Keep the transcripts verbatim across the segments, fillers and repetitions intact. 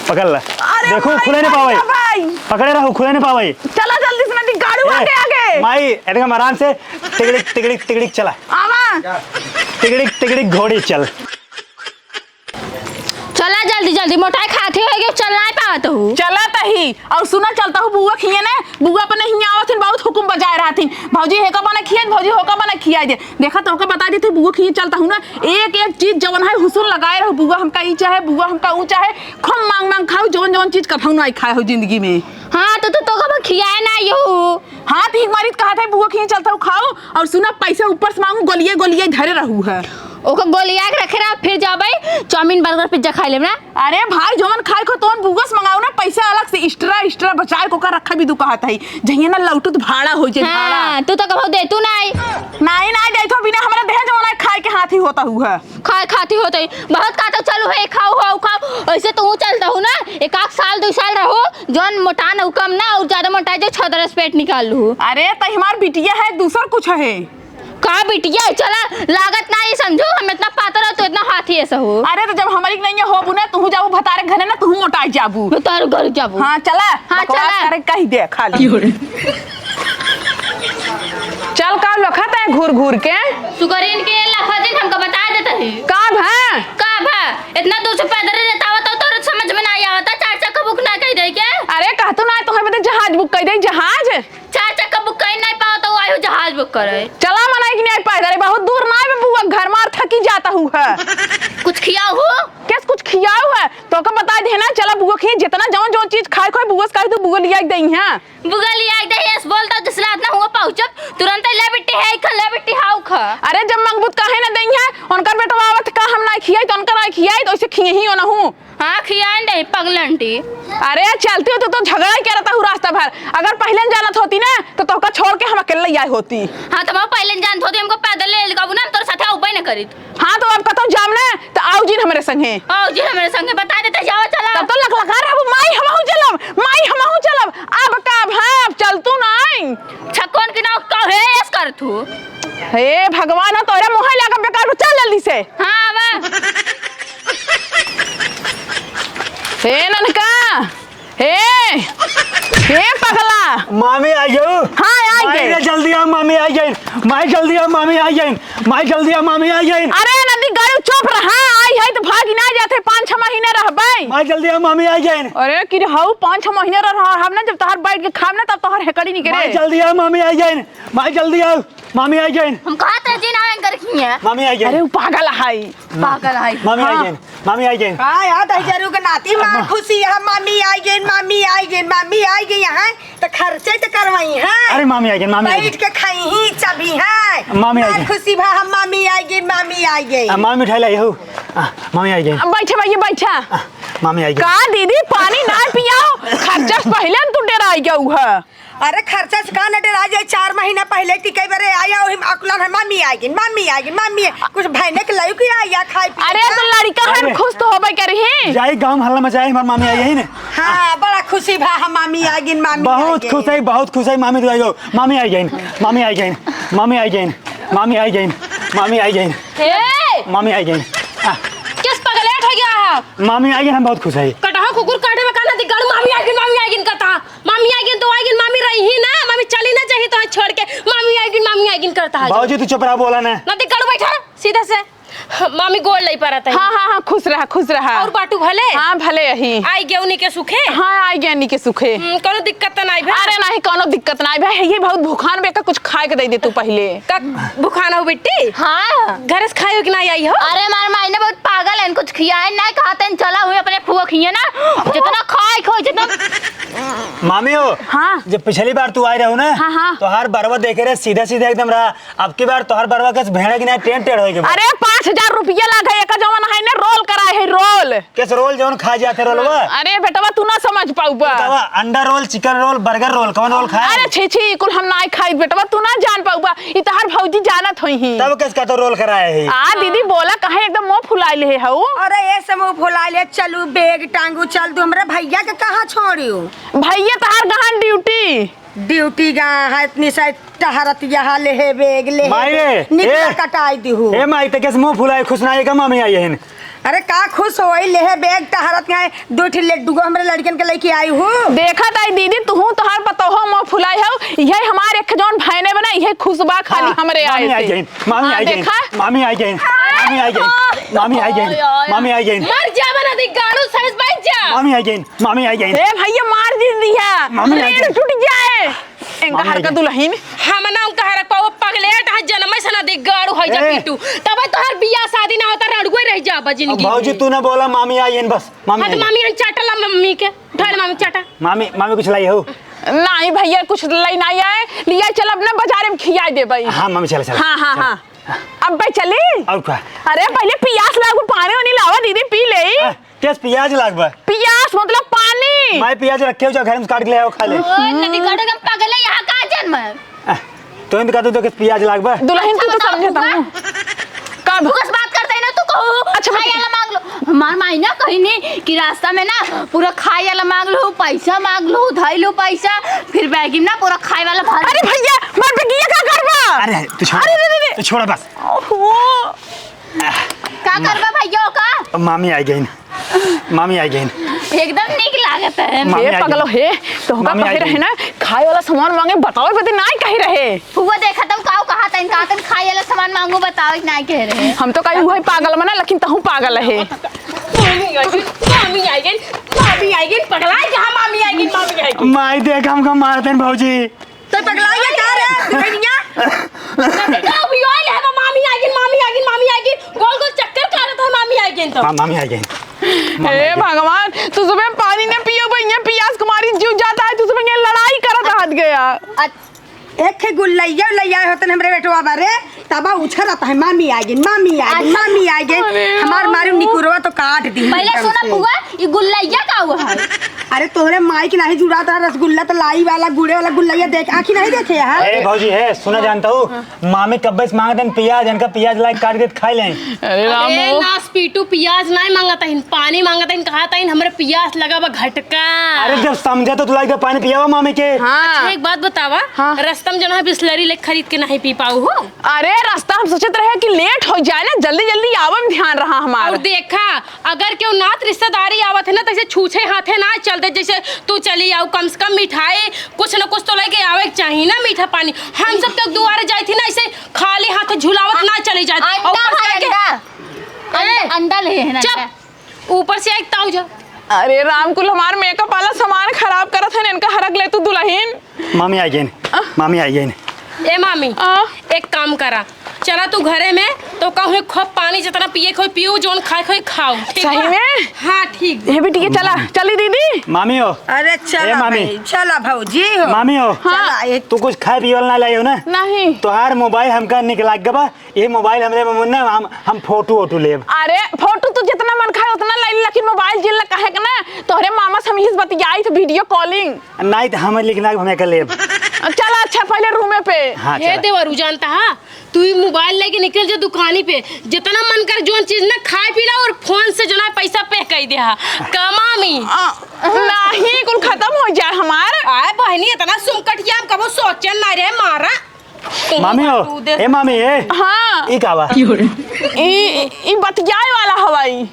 पकड़ ला। अरे देखो, भाई, खुले नहीं भाई, पावे। भाई। पकड़े रहो, खुले नहीं पावे। चला जल्दी से, नदी गाड़ू ए, आगे, आगे। माई, एकदम आराम से, तिगड़िक, तिगड़िक, तिगड़िक चला। आवा। तिगड़िक, तिगड़िक घोड़ी चल। चला जल्दी, जल्दी, मोटाई खाती होइगे, चल नाहीं पावत हूँ। चला तही, और सुना, चलता हूँ बुआ खिए ने, बुआ अपने हियाँ आवत हिन, बहुत हुकुम बजाए रहत हिन, भौजी हेका बना खियाई, भौजी होका बना खियाई दे। देखा, तोहका बताइ देत ही, बुआ खिए चलता हूँ ना, एक एक चीज जवन है हुसुन लगाए रहो, बुआ हमका ई चाहे, बुआ हमका ऊ चाहे, खूब मांग मांग खाऊ, जवन जवन चीज कभऊ नाहीं खाए हो जिंदगी में। हाँ, तो तू तो कभऊ खियाए नाहीं हो। हाँ, तो एक मारी कहत है, बुआ खिए चलता हूँ खाऊ, और सुना, पैसा ऊपर से मांगू, गोलिये गोलिये धरे रहू है। ओका गोलिया के रखे रहा, फिर जाबे चाउमीन, बर्गर, पिज्जा खाए लेब ना। अरे भाई, जवन खाए को तवन बुआ से मंगाओ ना, पैसा अलग से extra extra बचाए को का रखा भी तू कहत है, जहिया ना लौटू तो भाड़ा हो जाए, भाड़ा। हाँ, तू तो कभऊ देतू नाहीं। नाहीं, नाहीं देतू, बिना हमरा देहे जवन है खाए के हाथ ही होता हुआ। खाए खाती होते ही बहुत कहत हऊ, चलू है, खाऊ, हाउ, खाऊ। ऐसे तू चलता हूँ ना, एक आध साल, दो साल रहो, जौन मोटा न कम ना, और ज्यादा मोटा जो छदरस पेट निकाल लू। अरे, तो हमार बिटिया है, दूसर कुछ है? का बिटिया है? चला, लागत ना ये समझो, हम इतना पातर हो तो इतना हाथी ऐसा हो। अरे, तो जब हमारी नहीं होबू ना, तू जाबू भतारे घरे ना, तू मोटा जाबू। भतारे घर जाबू। हाँ, चला, हाँ, बकवास चला। करे कही दे खाली। चल, का लखत है घूर घूर के? सुगरिन के लखत है, हमका बता देता है। का भा? का भा? इतना दूर से पैदल लेता आवत हो, तोरे समझ में नाहीं आवता, चार चक्का बुक ना कह दे के? अरे, कहतू ना, तोहरे बदे जहाज बुक कह दे, जहाज। चार चक्का बुक कहीं नाहीं पावत हो, आयो जहाज बुक करे। चला, मनाई कि नाहीं पैदल, बहुत दूर ना है बबुआ, घर मार थकी जाता हूँ है। कुछ खियाऊ हो? कैस कुछ खियाऊ है? तोका बताइ देहे ना, चला बुआ खिए, जितना जवन जवन चीज खाए खोए, बुआ से कहे तू बुआ लिया के देई है। बुआ लिया के देई, ऐस बोल दो, जिसला इतना हुआ पहुँचब, तुरंत ले बिट्टी है, खा, ले बिट्टी हाउ खा। अरे जब मंगबू त काहे ना देई है, उनकर बेटवा आवत का हम ना खियाई, तो उनकर ना खियाई, तो ऐसे खिए ही हो ना हूँ। हाँ, खियाई दे, पगलंटी। अरे चलती हो तो, तो झगड़ा ही करता हूँ रास्ता भर। अगर पहले न जानत होती ना, तो तोहका छोड़ के हम अकेले ही आए होती। हाँ, तो हम पहले न जानत होती, हमको पैदल ले लेके आबू ना, हम तोर साथे उबे न करीत। हाँ, तो अब कतौ जाम ना, तो आउ जिन हमरे संगे। आउ जिन हमरे संगे, बता देते, जाओ, चला। तब तो लकलका रहबू, "माई, हमहू चलब, माई, हमहू चलब।" अब का भाई, अब चल तू नाई। छक्कन की नाव का है, ऐस कर तू। हे भगवान, हो तोरे मुँह लगा बेकार, चल जल्दी से। हाँ, आवा। हे ननका, हे, हे पगला। मामी आई गयो। हाँ, आई माई गई। रे, जल्दी आओ, मामी आई गई। माई, जल्दी आओ, मामी आई गई। माई, जल्दी आओ, मामी आई गई। अरे नदी गरु, चुप रहा, आई है तो भागी ना जाते, पाँच छह महीने रहबे। माई, जल्दी आओ, मामी आई गई। अरे कि रे, हऊ पाँच छह महीने रह, हम ना जब तोहर बैठ के खाब ना, तब तोहर हेकड़ी निकले। माई, जल्दी आओ, मामी आई गई। माई, जल्दी आओ, मामी आई गई। हम कहा थे जी ना एंकर की है। मामी आई गई। अरे वो पागल है। पागल है। मामी आई हाँ। गई। मामी आई गई। का यार, दहिजरू के नाती, माँ अम्मा। खुशी है, मामी आई गई, मामी आई गई, मामी आई गई यहाँ, तो खर्चे तो करवाई है। अरे मामी आई गई, मामी आई गई। बैठ के खाई ही चबी है। मामी आई गई। खुशी भा हम मामी आई गई, मामी आई गई। आ, मामी मिठाई लाई हो। आ, मामी आई गई। बैठा भैया, बैठा। आ, मामी आई गई। का दीदी, पानी ना पियाओ, खर्चा से पहले तू डेराई गऊ है। अरे खर्चा से का न डेराई जाए, चार महीना पहले ती कई बारे आया, वही अकुलन है, "मम्मी आएगी, मम्मी आएगी, मम्मी आए-," कुछ भैने के लयू की आया खाए पिए अरे का? तो लड़का है, अरे। खुश तो होबे करी। जाई गाँव में हल्ला मचाए, हमार मामी आई है ना। हाँ, बड़ा खुशी भा हम, "मम्मी आएगी, मम्मी बहुत आएगी।" खुश है, बहुत खुश है, मामी तो आई गो, मामी आई गई, मामी आई गई, मामी आई गई, मामी आई गई, मामी आई गई। ए! मामी आई गई। आ। किस पगलेट हो गया है? मामी आई गई, हम बहुत खुश है। कटहा कुकुर काटे में काना दिगाड़ू, मामी आई गई, मामी आई गई करता। मामी आइगिन तो आइगिन, मामी रही ही ना, मामी चली ना चाही तो छोड़ के, मामी आइगिन, मामी आइगिन करता है। बाबूजी, तू चुप रहा, बोला ना। ना ते कड़ू बैठा, सीधा से। मामी गोड़ लई परत है। हाँ, हाँ, हाँ, खुश रहा, खुश रहा। और बाटू भले? हाँ, भले यही। आई गया उन्हीं के सुखे? हाँ, आई गया उन्हीं के सुखे। हम्म, कोनो दिक्कत तो नहीं भा? अरे नहीं, कोनो दिक्कत नहीं भा, ये बहुत भूखान बे, का कुछ खाए के दे दे तू पहले। का भूखान हो बिट्टी? हाँ। घर से खाए हो कि नहीं आई हो? अरे, मार माई ने बहुत पागल है, कुछ खियाए नहीं, कहा तेन चला हुए अपने फुआ खिए ना, जितना खाए खो, जितना मामी हो, हाँ। जब पिछली बार तू आए रहो ना, हाँ, हाँ। तोहार बरवा देखे रहे, सीधा सीधा एकदम रहा। अब की बार तोहार बरवा के भेड़ा की ना टेढ़ टेढ़ होइगे बा। अरे, पाँच हजार रुपया लागे, एका जवन है ना, रोल कराए है, रोल। कैसे रोल जवन खा जाते रोलवा? अरे बेटवा, तू ना समझ पाउबा। बतावा, अंडा roll, chicken roll, burger roll, कौन रोल खाए? अरे छी छी, कुल हम ना खाई बेटवा, तू ना जान पाउबा। ई तोहार भौजी जानत होई ही। तब कैसे का तो रोल कराए है? आ दीदी बोला, काहे एकदम मुंह फुलाए ले हऊ? अरे ऐसे मुंह फुलाए ले, चलू बैग टांगू, चल तू हमरे भैया के कहाँ छोड़ियो? भैया तोहार गहन ड्यूटी। ड्यूटी गा है, इतनी सारी टहरत यहाँ ले है, बैग ले है, माई रे, निकला ए, कटाई दिहू। ए माई, ते कैसे मुंह फुलाए, खुश ना है का मामी आई है? अरे का खुश होई, लेहे बैग टहरत है, दो ठे लड्डू को हमरे लड़कन के लेके आई हूँ। देखत आई दीदी, तुहूँ तोहार पतोहो मुँह फुलाई हौ, इहे हमार एक जौन भैने बना, इहे खुश बा खाली हाँ, हमरे मामी आए आई से। गई, मामी हाँ, आई गई, देखा? मामी आई गई, हाँ, मामी आई गई, हाँ, मामी आई गई, हाँ, मामी आई गई। मर जा बना दी गाड़ू साइज बन जा। मामी आई गई, मामी आई गई। ए भैया मार दीदी है, मामी आई रेल गई। टूट जाए। एंगा मामी हर आई का गई। दुलहिन। हम ना उनका हरक पाओ पगले, तहाँ जन्म से ना देख गाड़ू है जा ए। पीटू। तब तोहर बियाह शादी ना होता, रड़ुए रह जा बा जिंदगी भौजी, में। तू ना बोला, मामी आई हैं बस, मामी हाँ, तो आई। मामी हम चाटा ला मम्मी के। उठा ले मामी चाटा। मामी, मामी कुछ लाई हो? नहीं भैया, कुछ लाई नहीं आए। लिया चल अपना बाजारे में खिया दे भाई। हाँ, मामी चला, चला, हाँ, हाँ, चला। हाँ। अब भाई चली? और का? अरे पहले पियास लागू, पानी वानी लावा दीदी, पी ले। हाँ। केस पियाज लाग बा? पियास मतलब पानी। माई पियाज रखे हो, जा घर में काट के ले आओ, खा ले। ओ, नदी काटे के पागल है, यहाँ का जन्म है? आ, तो इन कहते तो केस पियाज लाग बा? दुलहिन, अच्छा, तू तो बताओ, समझे हुआ? तू। कब? तू कस बात करते है ना, तू कहू। अच्छा, खाए बता। वाला मांग लो। हमार माई ना कही नहीं कि रास्ता में ना पूरा खाए वाला मांग लो, पैसा मांग लो, धई लो पैसा, फिर बैग में ना पूरा खाए वाला भर। अरे भैया, मार बेगिया का करबा? अरे, तू छोड़। अरे, रे, रे, रे। तू छोड़ बस। ओहो। का करबा भैया का? मामी आई गईन, मामी आई गईन। एकदम नीक लागत है। मामी ए आई पगलो गईन। हे, तोहका मामी कहे आई रहे गईन। ना, खाए वाला सामान मांगे, बताओ बदे नाई कहे रहे। हुआ देखा तब काऊ कहा तन, कहा तन खाए वाला सामान मांगो, बताओ नाई कहे रहे। हम तो कहीं हुआ ही पागल मना, लेकिन तहु पागल है। मामी आई गईन, मामी आई गईन, मामी आई गईन, पगला है जहाँ मामी आई गईन, मामी आई गईन। माई देख हमका मारते हैं भौजी। तो पगला गया का रे, दुल्हनिया? तो भी ओए ले, मामी आ गई, मामी आ गई, मामी आ गई, गोल गोल चक्कर काटत है, मामी आ गई तो। हाँ, मामी आ गई। मामी आ ए गई। भगवान, तू सुबह पानी ना पियो, भैया पियास के मारी जीव जाता है, तू सुबह यहाँ लड़ाई करत हाथ गया। अ- एक खे गुल्लैया उल्लैया होतन हमरे बेटवा बारे, तबा उछरत है, "मामी आ गई, मामी आ गई, अच्छा। मामी आ गई।" अरे हमार राम। मारू निकुरवा तो काट दी पहले एकदम सुना से। बुआ, ई गुल्लैया का हुआ है? अरे तोहरे माई के नाही जुड़ात रहा रसगुल्ला, तो लाई वाला गुड़े वाला गुल्लैया देख, आँखी नहीं देखे है? ए भौजी, है सुना, जानता हूँ, मामी कब्बे से मांगत हन पियाज, इनका पियाज लाई काट के खाई लें। अरे राम अरे हो। नास पीटू पियाज नहीं मांगत हन, पानी मांगत हन, कहत हन हमरे पियास लगा बा घटका। अरे जब समझे तो तू लाई दे पानी पियावा मामी के। हाँ। अच्छा, एक बात बतावा, हाँ। रास्ता में जो है बिसलरी ले खरीद के नहीं पी पाऊ हो? अरे, रास्ता हम सोचत रहे कि लेट हो जाए ना, जल्दी जल्दी आवे में ध्यान रहा हमार। और देखा, अगर केहू नात रिश्तेदारी आवत है ना, तो ऐसे छूछे हाथे ना चल दे, जैसे तू चली आऊ, कम से कम मिठाई कुछ न कुछ तो लेके आवे के चाही ना, मीठा पानी। हम सब के दुआरे जाई थी ना, ऐसे खाली हाथ झुलावत ना चली जात। और अंडा ऊपर से है, आके अंडा। अंडा, ए, अंडा ले है ना, चुप। अंडा। ऊपर से एक ताऊ जा। अरे राम, कुल हमार मेकअप वाला सामान खराब करत हन, इनका हरक ले तू दुलहिन। मामी आई गईन, आ? मामी आई गईन। ए मामी, आ? एक काम करा, चला तू घरे में, तो कहूँ खूब पानी जितना पिए के होई पियो, जौन खाए के होई खाओ, ठीक सही बा? में? हाँ, ठीक बा। हे बिटिया, चला, चली दीदी। मामी हो। अरे चला ए मामी। भाई, चला भौजी हो। मामी हो। हाँ। चला, एक तू कुछ खाए पिए वाला ना लाई हो ना? नहीं। तोहार मोबाइल हमका निक लाग गबा, ये मोबाइल हमरे में ना, हम, हम फोटो वोटो लेब। अरे, फोटो तू जितना मन खाए उतना ले ले, लेकिन मोबाइल जिन ला काहे के ना, तोहरे मामा से हम इस बतियाई तो वीडियो कॉलिंग। नहीं तो हम लिखना हम एक लेब। चल अच्छा, पहले रूमे पे। हाँ, हे चला। देवरू, जानता है, तू ही मोबाइल लेके निकल जा दुकानी पे, जितना मन कर जोन चीज ना खाए पी ला और फोन से जो ना पैसा पे कर दे हा। कमा मी। आ, नहीं, कुल खत्म हो जाए हमार। आए बहनी, इतना सुमकटिया हम कबो सोचन ना रहे मारा। मामी हो, ए मामी, ए। हाँ। ई का बा? ई, ई बतियाए वाला हवाई।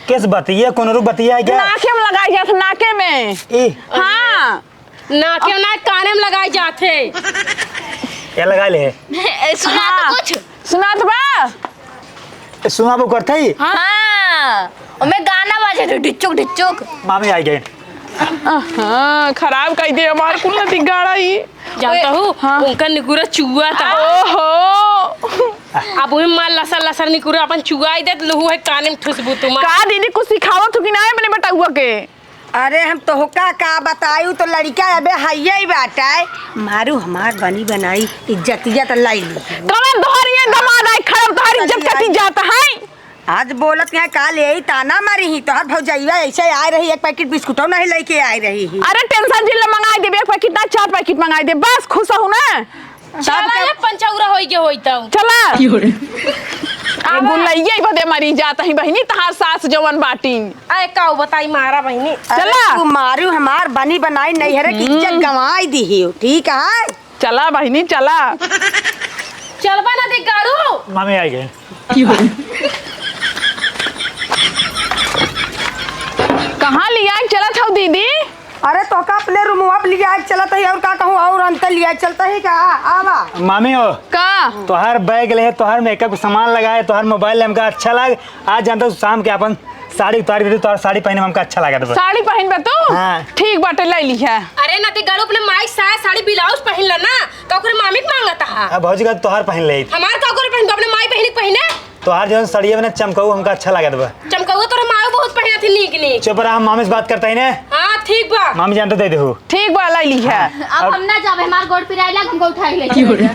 किस बतिया? कोनो रुक बतिया है क्या? नाके में लगाई जात, नाके में। ई? हाँ। नाके में ना, काने में लगाई जात है। ये लगा ले। ए, सुना तो हाँ। कुछ। सुनात बा? ए, सुना वो करते ही? हाँ। ओमे गाना बाजे थे, ढिचुक, ढिचुक। मामी आई गई। हाँ, खराब कह दे हमार कुल नदी गाड़ा ही। जानता ओए, हूँ, हाँ। उनका निकुरा चुआ था। ओहो। अब वही मार लसर लसर निकुरा अपन चुआई देत, लहू है काने में ठुसबू तुम। का दीदी कुछ सिखावत हो कि ना अपने बेटउआ के? अरे हम तोहका का बताई, उ तो लड़िका अबे हइये ही बाटे। मारू हमार बनी बनाई, इज्जतिया तो लाई ली। कवन तोहर ये दमाद आई खराब, तोहर इज्जत कटी जात है। आज बोलत है, काल यही ताना मारी ही, तोहर भौजइया ऐसे आए रही, एक पैकेट बिस्कुटो नहीं लेके आए रही ही। अरे टेंशन जिन ला, मंगाई देबे, एक पैकेट ना, चार पैकेट मंगाई दे, बस खुश हो ना। चला ये पंचौरा होई के होई तऊ। चला। की हो रे? ये गुल्लैया ही बदे मरी जात ही बहिनी, तहार सास जवन बाटी। आए काऊ बताई मारा बहिनी। अरे चला। तू मारू हमार बनी बनाई नैहरे की इज्जत गंवाई दी ही, ठीक है? चला बहिनी, चला। चलबा ना दे गाड़ू। मामी आई गई। की हो रे? लियाइ चलत हऊ दीदी? अरे तोहका अपने रूमवा पे लियाइ चलत ही, और का कहूँ, और अंतर लियाइ चलत ही का? आवा। मामी हो। का? तोहार बैग ले, तोहार मेकअप के सामान लगाए, तोहार मोबाइल हमका अच्छा लाग। आज जानत हऊ शाम के आपन साड़ी उतार देती, तोहार साड़ी पहिने में हमका अच्छा लागत बा। साड़ी पहिनबे तू? हाँ। ठीक बाटे, लइ लिहा। अरे नदी गाड़ू, अपने माई साया साड़ी ब्लाउज पहिन ला ना, का ओकरे मामी के मांगत हा? अब भौजी का तोहार पहिन ले। हमार का ओकरे पहिन, अपने माई बहिनी के पहिने। तोहार जौन सड़िया में ना चमकऊ हमका अच्छा लागत बा। चमकऊ तोर माऊ बहुत पहिनत ही नीक नीक। चुप रहा, हम मामी से बात करता ही ने। हाँ, ठीक बा। मामी जान तो दे देहु। ठीक बा, लाई ली है। हाँ। अब हम ना जाबे, हमार गोड़ पिराए लाग, हमको उठाई ले चले जा।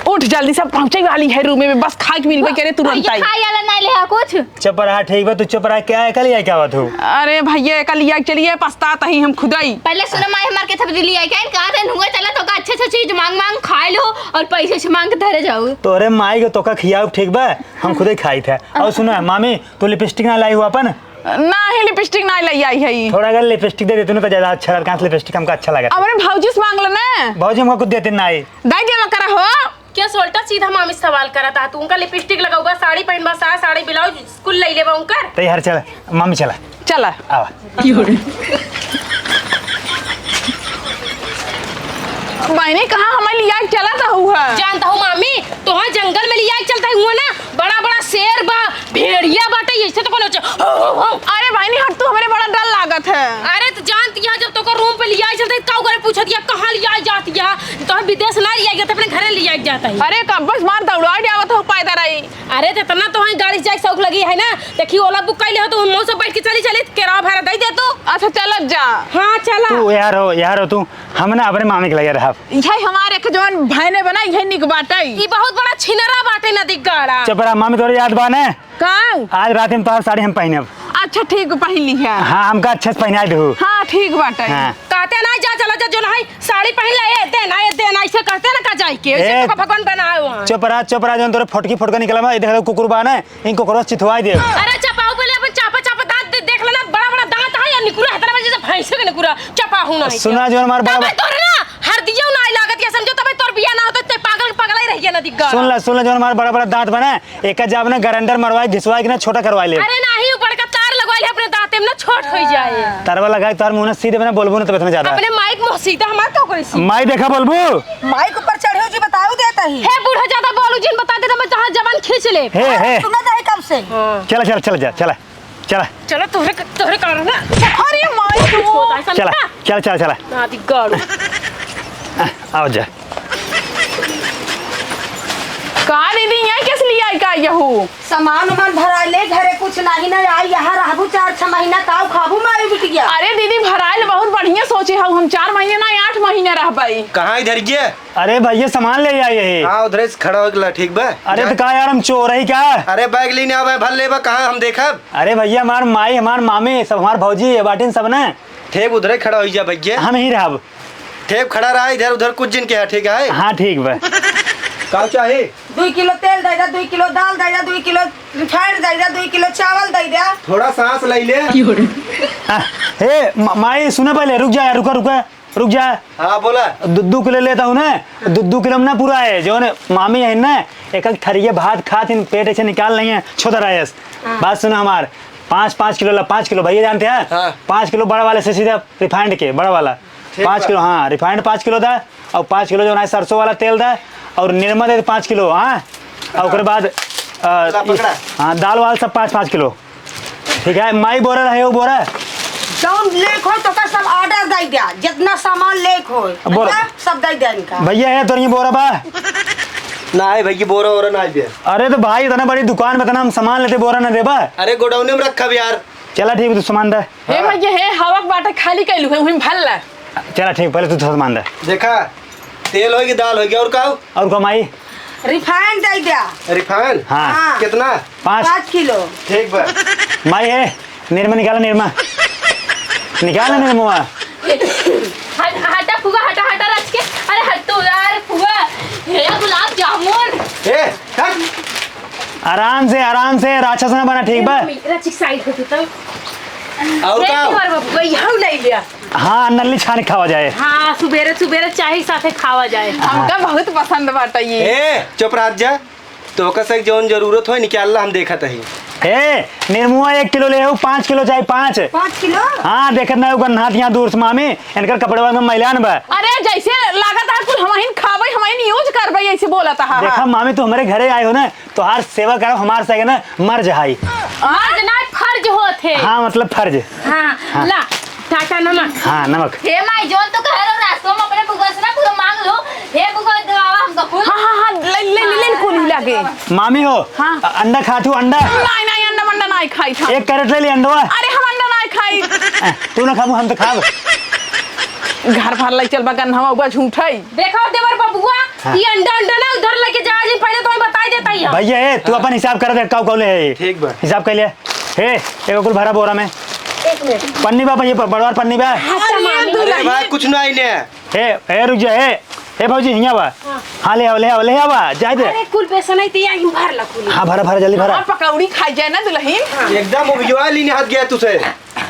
उठ जल्दी, सब पहुँचे वाली है रूमे में, बस खाए के मिलबे करे तुरंत ये आई। खाए वाला ना ले आ कुछ। चुप रहा, ठीक बा, तू चुप रहा, क्या है, कल ये क्या बात हो? अरे भैया, कल ये चलिए, पछतात ही हम खुदाई। पहले सुनो, माई हमार के थपड़ी लिया, क्या कहा थे, हुआ चला तो का अच्छे से चीज मांग मांग खाए लो और पैसे से मांग के धरे जाओ। तोरे माई के तोका खियाऊ, ठीक बा? हम खुदे खाई थे। और सुनो, मामी, तू लिपस्टिक ना लाई हो अपन? नाही, लिपस्टिक नाही लाई आई है। थोड़ा अगर लिपस्टिक दे देते ना तो ज्यादा अच्छा लगता, लिपस्टिक हमका अच्छा लगा। अरे भौजी से मांग लो ना। भौजी हमका कुछ देते नाही। दाई देवा करा हो। क्या सोल्टा सीधा मामी से सवाल करा था तू? उनका लिपस्टिक लगाऊगा, साड़ी पहनबा, सा-, साड़ी ब्लाउज, स्कूल ले लेबा उनकर। तैयार चला, मामी चला। चला। आवा। बहनी, कहाँ हमें लिया के चला था हुआ? जानता हूँ मामी, तोहार जंगल में लिया के चलता हुआ ना, बड़ा बड़ा शेर बा, भेड़िया बाटे, ऐसे तो कोनो च-, अरे बहनी हट, तू हमरे बड़ा डर लागत है। अरे तो जानती है, जब तोका रूम पे लिया चलता है, का करे पूछत है, कहाँ लिया जाती है? तो हम विदेश ना लिया जाता, अपने घरे लिया जाता है। अरे कब बस मार दौड़ा जावत हो पैदल आई। अरे, तो इतना तो वहीं गाड़ी से जाए के शौक लगी है ना। देखी, ओला बुक कर ले हो, तो उनमें से बैठ के चली, चली, किराया भाड़ा दे दे तू। अच्छा, चलत जा। हाँ, चला। तू यार हो, यार हो तू, हम ना अपने मामी के लगे रहब। यही हमारे के जौन बहने बना, यही निक बाटे। ई बहुत बड़ा छिनरा बाटे, नदी गाड़ा। चुप रहा, मामी तोरे याद बा ने? का? आज रात में तोहार साड़ी हम पहिनब। अच्छा, ठीक, पहिन लिहा। हाँ, हमका अच्छे से पहिनाई देहु। हाँ, ठीक बाटे। हाँ। कहते ना, जा, चला जा, जो ना है, साड़ी पहिन ले, ए, दे ना, ए, दे ना, ऐसे कहते ना का जाए के, ऐसे ए, तो भगवान बनाए वहाँ। चुप रहा, चुप रहा, जौन तोरे फोटकी फोटका निकला बा, ये देख लो कुकुर बा ना, इन कुकुरवा से चिथवाई दे। अरे चपाऊ पहले अपन चापा चापा दांत दे, देख लेना, बड़ा बड़ा दांत है या निकुरा है, तेरा जैसे भैंसे के निकुरा, चपाऊ ना है सुना क्या? जौन हमार बड़ा तबे बड़ा तोरे ना, हरदिया ना आई लागत या समझो, तबे तोर बिया ना होता, ते पागल के पागल ही रह गया ना दिग्गा। सुन ला, सुन ला, जौन हमार बड़ा बड़ा दांत बा ना, एका जाब ना गारंडर मरवाए, घिसवाए के ना छोटा करवाए ले। अरे नाही, ऊ बड़का तार लगवाए ले अपने दांते में ना छोट होई जाए। तारवा लगाए तार मुंह ना सीधे बना बोलबो ना तब इतना ज्यादा। अपने माइक मुंह सीधा हमार का करी सी? माई देखा बोलबू? माइक ऊपर चढ़े जी बताऊ देता ही। हे बूढ़ा ज्यादा बोलू जिन बता दे तो मैं तहां जबान खींच ले। हे, हे। सुना जाए कब से? हाँ। चला, चला, चला जा, चला, चला। चला तोहरे, तोहरे कारण ना। अरे माई कुछ होता है, चला, समझा? चला, चला, चला। ना दिग्गाड़ू। आ, आओ जा। का दीदी, यहाँ किस लिए आई का यहू? सामान उमान भरा ले, घरे कुछ नाही ना आई, यहाँ रहबू चार छह महीना, काऊ खाबू माई बिटिया? अरे दीदी, भराइल बहुत बढ़िया सोचे हऊ, हम चार महीने ना, आठ महीने रहबई। कहाँ इधर ये? अरे भैया, सामान ले आई है। हाँ, उधरे से खड़ा हो गया, ठीक बा? अरे जा। तो का यार, हम चोर है क्या? अरे बैग लेने आवे, भर लेबा, कहाँ हम देखब? अरे भैया, हमार माई, हमार मामी, सब हमार भौजी, ये बाटिन सब ना। ठीक उधरे खड़ा हो जा भैया। हम ही रहब। ठेप खड़ा रहा, इधर उधर कुछ जिन के है, ठीक है? हाँ, ठीक बा। का चाही? दुई किलो तेल दे दे, दुई किलो दाल दे दे, दुई किलो रिफाइंड दे दे, दुई किलो चावल दे दे। थोड़ा सांस ले ले। आ, हे, म-, माई, सुना पहले, रुक जा यार, रुका, रुका, रुक जा। हाँ, बोला। दू, दू किलो लेता हूँ ना, दू, दू किलो में ना पूरा है, जौन मामी है ना, एक एक थरिये भात खात इन पेट ऐसे निकाल नहीं है, छोटा रहा है। हाँ। बात सुना हमार, पाँच, पाँच किलो ला, पाँच किलो भैया जानते हैं? हाँ। पाँच किलो बड़ा वाले से सीधा रिफाइंड के, बड़ा वाला। ठीक पाँच बा। किलो, हाँ, रिफाइंड पाँच किलो दा, और पाँच किलो जो है सरसों वाला तेल दा, और निरमा दे दे पाँच किलो, हाँ। और ओकरे बाद, अ, ला, पकड़ा। हाँ, दाल वाल सब पाँच, पाँच किलो। ठीक है, माई बोरा रहे, वो बोरा। जौन लेक होय, तो का सब ऑर्डर दे दिया, जितना सामान लेक होय, बोरा। भैया, सब दे दिया इनका। भैया है, तो ये बोरा बा। ना है भैया, बोरा वोरा ना है। अरे तो भाई, इतना बड़ी दुकान में इतना हम सामान लेते, बोरा ना देबा? अरे गोडाउन में रखब यार। चला ठीक, तू सामान दे। हे हाँ। भैया, हे हवक बाटे खाली कैलू है, वहीं भर ला। चला ठीक, पहले तू सामान दे। देखा, तेल होगी, दाल होगी, और का हो? और का माई? रिफाइंड दे दिया। रिफाइंड? हाँ। हाँ। कितना? पाँच। पाँच किलो। ठीक बा। माई है, निरमा निकाला, निरमा। निकाला निरमा। हट, हटा फुआ, हटा, हटा रच के। अरे हट तो यार फुआ। हे गुलाब जामुन। ए, हट। आराम से, आराम से, राक्षस ना बना, ठीक बा? मम्मी, रच के साइड होती तो। और हे का? तिवारी बाबू, वही हम ले लिया। हाँ, नल्ली छान के खावा जाए। हाँ, सुबेरे, सुबेरे चाय के साथे खावा जाए। हमका बहुत पसंद बाटे ये। ए, चुप रह जा। तोहका से जौन जरूरत होय, निकाल ला, हम देखत हई। हे, निरमुआ एक किलो लेहू, पाँच किलो चाही, पाँच। पाँच किलो? हाँ, देखत ना हो गन्हात यहाँ दूर से मामी, इनकर कपड़वा में मैलान बा। अरे, जैसे लागत है कुल हमहिन खाबै, हमहिन use करबै, ऐसे बोलत है। देखा मामी, तू हमरे घरे आए हो ना, तोहार सेवा करब हमार से ना मर्ज है। मर्ज ना, फर्ज होत है। हाँ, मतलब फर्ज। हाँ, हाँ। ला, टाटा नमक। हाँ, नमक। हे माई, जौन तू कहे रहो रास्ता में अपने बुआ से ना पूरा मांग लो। हे बुआ, देवावा हमका कुल। हाँ, हाँ, हाँ, ले, ले, ले, ले, कुल हिला के। मामी हो, हाँ। अ-, अंडा खात हूँ, अंडा? नहीं, नहीं, अंडा मंडा नहीं खाई था। एक कैरेट ले ली अंडवा। अरे, हम अंडा नहीं खाई। अ, तू ना खाबू, हम तो खाब। घर भर ले चल बा गन्हवा उबा झूठई। देखो देवर बबुआ, हाँ। ये अंडा, अंडा ना उधर लेके जावा जी, पहले तो मैं बताई देता ही हूँ। भैया, ए, तू हाँ। अपन हिसाब कर दे, काऊ काऊ ले है ये। ठीक बा। हिसाब कर ले। हे, एगो कुल भरा बोरा में। एक मिनट। पन्नी बा भैया, ब-, बड़वार पन्नी बा। हाँ, अरे, सामान। अरे दुल्हन। भाई, कुछ ना आइने। हे, हे, रुक जा, हे। हे भौजी, हियाँ बा। हाँ। हाँ, ले आवा, ले आवा, ले आवा, जाए दे। अरे, कुल पैसा नहीं तो यहीं भर ला कुल। हाँ, भरा, भरा, जल्दी भरा। हाँ, पकौड़ी खाई जाए ना दुल्हन। एकदम उबियवा लीने हाथ गया तुझसे।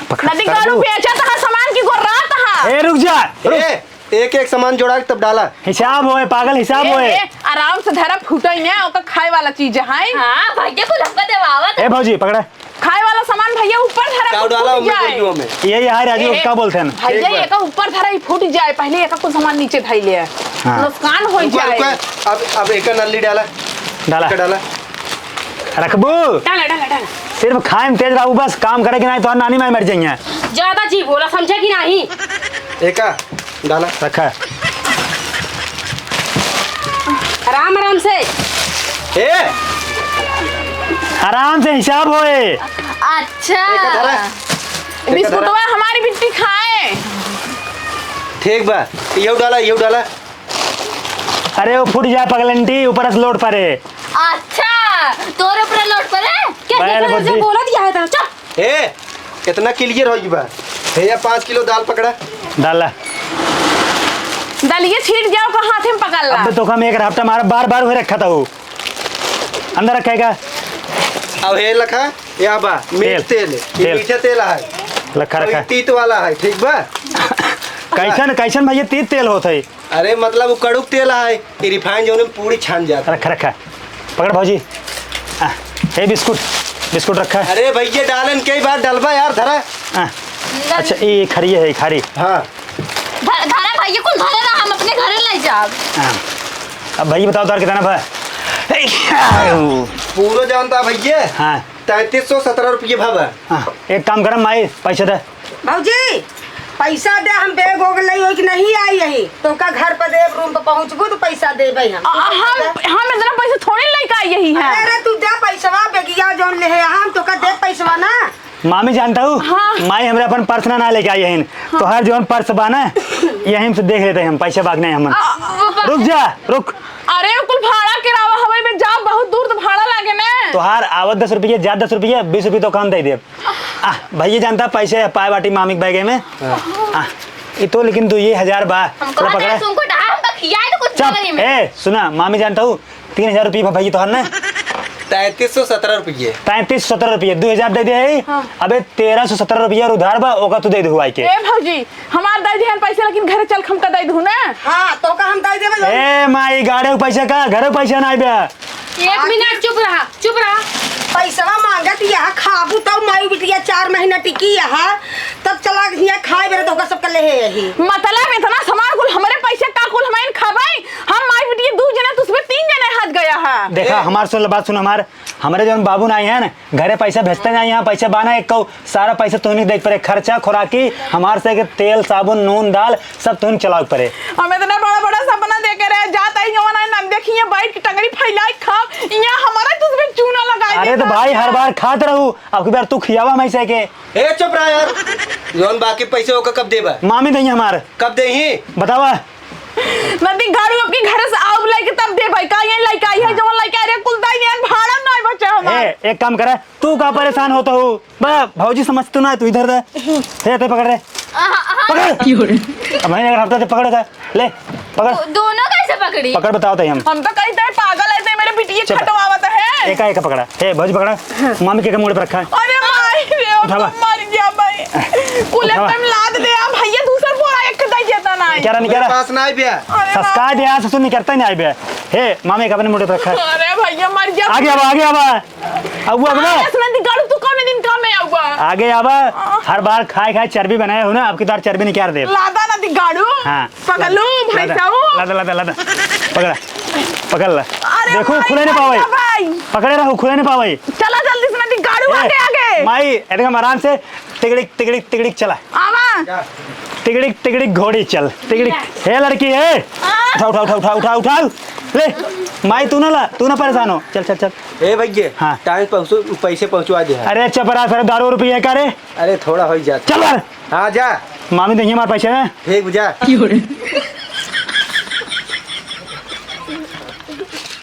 पकड़, नदी पकड़ गाड़ू तू। बेचत हा सामान की गोर्रात हा। ए, रुक जा, रुक। ए, एक एक सामान जोड़ा के तब डाला। हिसाब होए, पागल, हिसाब ए, होए। ए, आराम से धरा, फूटई ना, ओकर खाए वाला चीज है। हाँ, भैया कुल हमका देवावत। ए भौजी, पकड़ा। खाए वाला सामान भैया ऊपर धरा, का फूट डाला उनमें जाए। बोरियो में? यही है राजू, ए, का बोलते हैं? भैया, ठीक बा। एका ऊपर धरा, ई फूट जाए, पहले एका कुल सामान नीचे धई ले। हाँ। नुकसान हो रुको, जाए। रुको, अब, अब एका नल्ली डाला। डाला। एका डाला। रखबू? डाला, डाला, डाला। सिर्फ खाए में तेज रहू, बस काम करे के नाही, तोहर नानी माई मर जाइए। ज्यादा जी बोला, समझे कि नाही? एका डाला। रखा। आराम, आराम से। ए! आराम से हिसाब होए। अच्छा। एका धरा। एका धरा। बिस्कुटवा हमारी बिट्टी खाए। ठीक बा, इहू डाला, इहू डाला। अरे वो फूट जाए पगलंटी, ऊपर से लोड परे। अच्छा, तोरे ऊपर लोड परे? क्या बैल देखा बद्दी। जो बोला दिया है तेरा, चुप। ए, इतना clear हो गई बा। भैया, पाँच किलो दाल पकड़ा। डाला। दलिये छीट जाओ, का हाथे में पकड़ ला। अब तो हम एक हफ्ता मारा बार बार हुए रखा था वो। अंदर रखेगा। अब हे लखा, या बा, मीठ तेल। तेल, ये तेल। मीठा तेल है। लखा और ये रखा। तीत वाला है, ठीक बा? कैसन, कैसन भैया तीत तेल होत है? अरे मतलब वो कड़ुक तेल है, ये refined जौन में पूरी छान जात है। रखा, रखा। पकड़ भौजी। आ, हे बिस्कुट, बिस्कुट रखा। अरे भैया डालन कई बार डलबा यार, धरा। आ, अच्छा, ये खरी है, ये खरी। हाँ। धर-, धरा भैया, कुल धरे रहा, हम अपने घरे ले जाब। हाँ। अब भैया बताओ तार कितना भा? पूरा जानता भैया? हाँ। तैंतीस सौ सत्रह रुपये भा बा। हाँ, एक काम करम माई, पैसे दे। भौजी, पैसा दे, हम बैग वैग लई होई कि नहीं आई यही। तोका घर पर देब, रूम पर पहुँचबू तो पैसा देबे हम। आ, हम, हम इतना पैसा थोड़ी लेके आई यही है। अरे, अरे, तू दे पैसवा, बेगिया जौन ले है, हम तोका दे पैसवा ना। मामी जानता हूँ, हाँ। माई हमरे अपन पर्स ना, ना लेके आई हइन। हाँ। तोहार जौन पर्स बा ना, यहीं से देख लेते हैं हम, पैसे बाग नहीं हमन। आ, वो बा- रुक जा, रुक। अरे, कुल भाड़ा किरावा हवे में जा, बहुत दूर तो भाड़ा लागे ने। तोहार आवत दस रुपये, जात दस रुपये, बीस रुपये तो कम दे देब। आ, भैया जानता पैसे पाए बाटी मामी के बैगे में। हाँ। आ, ये तो लेकिन तू ये हजार बा। हमको चलो पकड़ा। तुमको डहा, हमको खियाए तो कुछ चुप। पकड़ी में। ए, सुना, मामी जानता हूँ, तीन हजार रुपये भा भैया तोहर ने। तैंतीस सौ सत्रह रुपये। तैंतीस सौ सत्रह रुपये, दो हजार दे दे है। हाँ। अबे तेरह सौ सत्रह रुपये और उधार बा, ओका तू दे दे हुआई के। ए भौजी, हमार दे दिहन पैसे, लेकिन घरे चल के हमका दे दू ना। हाँ, तोका हम दे देबे। ए माई, गाड़े पैसे का, घरे पैसे ना आइबे। एक मिनट चुप रहा, चुप रहा। पैसवा मांगत यहाँ खाबू तब माई बिटिया चार महीना टिकी यहाँ, तब चला हियाँ खाए बेरे तो ओकर सबके ले है यही। मतलब इतना सामान कुल हमरे पैसे का कुल हम खाबे? हम माई बिटिया दू जने, तुसबे तीन जने हाथ गया है। देखा, ए। हमार सुन, बात सुन हमार, हमरे जौन बाबू ना आई है ना, घरे पैसा भेजते नहीं, यहाँ पैसा बाना एक कौ, सारा पैसा तुहनी देख पड़े, खर्चा, खुराकी, हमार से के तेल, साबुन, नून, दाल, सब तुहनी चलावे पड़े। हम इतना बड़ा बड़ा सपना देखे रहे, जात आई जवन आई ना देखिए, बैठ के टंगरी फैलाई खाओ, यहाँ हमारा तुझ में चूना लगाई अरे देता तो भाई, है। हर बार खात रहू, अब की बार तू खियावा हमें से के। ए, चुप रहा यार। जौन बाकी पैसे ओका कब देबा? मामी दही हमार। कब देही? बतावा। नदी गाड़ू आपके घर से आउब लेके तब देबे, का ये लइका आई है, जवन लइका अरे कुल दाई ने भाड़ा ना बचा हमार। ए, एक काम करे, तू का परेशान होता हो? बा, भौजी समझ तू ना, तू इधर दे। हे, ते पकड़ रे। आहा, आहा। पकड़। अब मैं अगर हफ्ता ते पकड़ का, ले, पकड़। दो-, दोनों कैसे पकड़ी? पकड़, बताओ तई हम। हम तो कहीं तय पागल है, तय मेरे बिटिया चुप। खटवावत है। एका, एका पकड़ा। हे, भौजी पकड़ा। मामी के, के मुड़े पर रखा है। अरे माई रे, उठावा। मर गया भाई। कुल उठावा। एकदम लाद दे, आ भैया दूसर बोरा एक दे देता ना। निकारा, निकारा। मेरे पास ना आई भैया। अरे सस्काय दे, आज से निकरता ही नहीं आई बे। हे, मामी के अपने मुड़े पर रखा है। अरे भैया मर गया। आगे आवा, आगे आवा। अब वो अगवा। आगे से नदी गाड़ू, तू कौन दिन काम में आउबा? आगे आवा। हर बार खाए खाए चर्बी बनाए हो ना, अब की बार चर्बी निकाल दे। लादा नदी गाड़ू। हाँ। पकड़ू, लादा, भैंसाऊ। लादा, लादा, लादा। पकड़ा, पकड़ ला। अरे देखो, माई, खुले नहीं पावे। भाई। पकड़े रहो, खुले नहीं पावे। चला जल्दी से नदी गाड़ू, ए, आगे, आगे। माई, एकदम आराम से। तिगड़िक, तिगड़िक, तिगड़िक चला। आवा। तिगड़िक, तिगड़िक घोड़ी चल। तिगड़िक। हे लड़की, हे। आ। उठा, उठा, उठा। ले, माई, तू ना ला, तू ना परेशान हो। चल, चल, चल। ए भैया, हाँ। टाइम पहुँचो, पैसे पहुँचवा दे। अरे चपरा, सर, दारू रुपये का रे? अरे थोड़ा हो जाता। चल बाहर। हाँ, जा। मामी, देखिए हमारे पैसे हैं। ठीक, जा।